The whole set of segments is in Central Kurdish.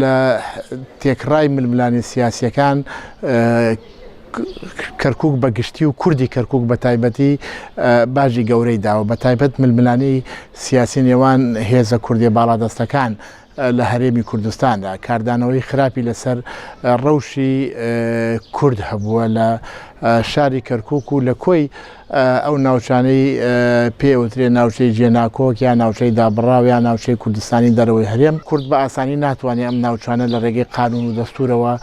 لە تێکڕای ململانێ سیاسییەکان کەرکوک بە گشتی و کوردی کەرکوک بە تایبەتی باجی گەورەی داوە، بە تایبەت ململانێی سیاسی نێوان هێزە کوردیە باڵادەستەکان لە هەرێمی کوردستاندا کاردانەوەی خراپی لەسەر ڕەوشی کورد هەبووە لە شاری کەرکوک و لە کۆی ئەو ناوچانەی پێ ئەوترێ ناوچەی جێناکۆک یا ناوچەی دابڕاو یا ناوچەی کوردستانی دەرەوەی هەرێم، کورد بە ئاسانی ناتوانێ ئەم ناوچانە لە ڕێگەی قانوون و دەستوورەوە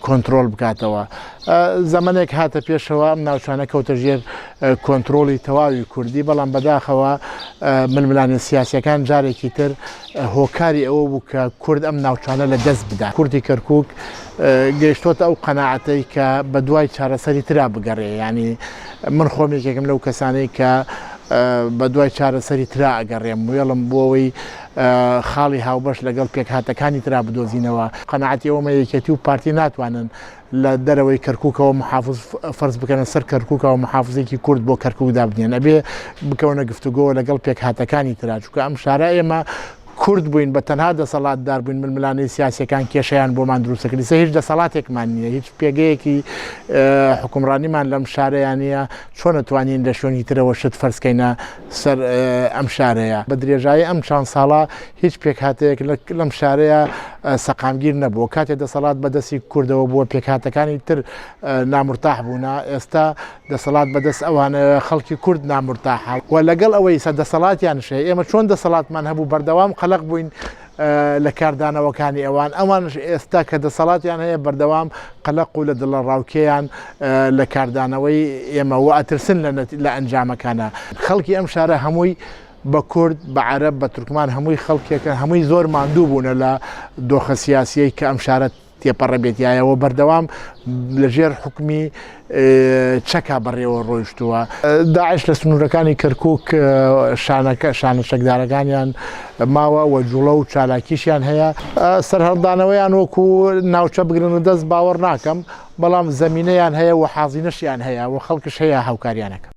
کۆنترۆڵ بکاتەوە. زەمەنێک هاتە پێشەوە ئەم ناوچانە کەوتە ژێر کۆنترۆڵی تەواوی کوردی، بەڵام بەداخەوە ململانێ سیاسییەکان جارێکی تر هۆکاری ئەوە بوو کە کورد ئەم ناوچانە لە دەست بدات. کوردی کەرکووک گەیشتۆتە ئەو قەناعەتەی کە بە دوای چارەسەری ترا بگەڕێ، یانی من خۆم یەکێکم لەو کەسانەی کە بە دوای چارەسەری ترا ئەگەڕێم، وێڵم بۆ ئەوەی خاڵی هاوبەش لەگەڵ پێکهاتەکانی ترا بدۆزینەوە. قەناعەتی ئەوەمە یەکێتی و پارتی ناتوانن لە دەرەوەی کەرکوکەوە محافز فەرز بکەنە سەر کەرکوکەوە محافزێکی کورد بۆ کەرکوک دابنێن ئەبێ بکەونە گفتوگۆ لەگەڵ پێکهاتەکانی ترا چونکە ئەم شارە ئێمە کورد بووین بە تەنها دەسەڵاتدار بووین ململانێی سیاسیەکان کێشەیان بۆمان دروستە کرد ئیستا هیچ دەسەڵاتێکمان نییە هیچ پێگەیەکی حکومڕانیمان لەم شارەیە نییە چۆن ئەتوانین لە شوێنی ترەوە شت فەرزکەینە سەر ئەم شارەیە بە درێژایی ئەم چەند ساڵە هیچ پێکهاتەیەک لەم شارەیە سەقامگیر نەبووە، کاتێ دەسەڵات بە دەستی کوردەوە بووە پێکهاتەکانی تر نامورتاح بوونە، ئێستا دەسەڵات بە دەست ئەوانەوە خەڵکی کورد نامورتاحە و لەگەڵ ئەوەی ئیستا دەسەڵاتیانش هەیە، ئێمە چۆن دەسەڵاتمان هەبوو بەردەوام قەلەق بووین لە کاردانەوەکانی ئەوان، ئەوانش ئێستا کە دەسەڵاتیان هەیە بەردەوام قەلەق و لە دڵەڕاوکێیان لە کاردانەوەی ئێمە و ئەترسن لە ئەنجامەکانە. خەڵکی ئەم شارە هەمووی بە کورد، بە عەرەب، بە تورکمان هەمووی خەڵکێکن، هەمووی زۆر ماندوو بوونە لە دۆخە سیاسییەی کە ئەم شارە تێپەڕە بێتیایە و بەردەوام لە ژێر حوکمی چەکا بەڕێوە ڕۆیشتووە. داعش لە سنوورەکانی کەرکووک شانەکە شانە چەکدارەکانیان ماوە و جوڵە و چالاکیشیان هەیە. سەرهەڵدانەوەیان وەکوو ناوچە بگرنە دەست باوەڕ ناکەم، بەڵام زەمینەیان هەیە و حازینەشیان هەیە و خەڵکش هەیە هاوکاریان ئەکا.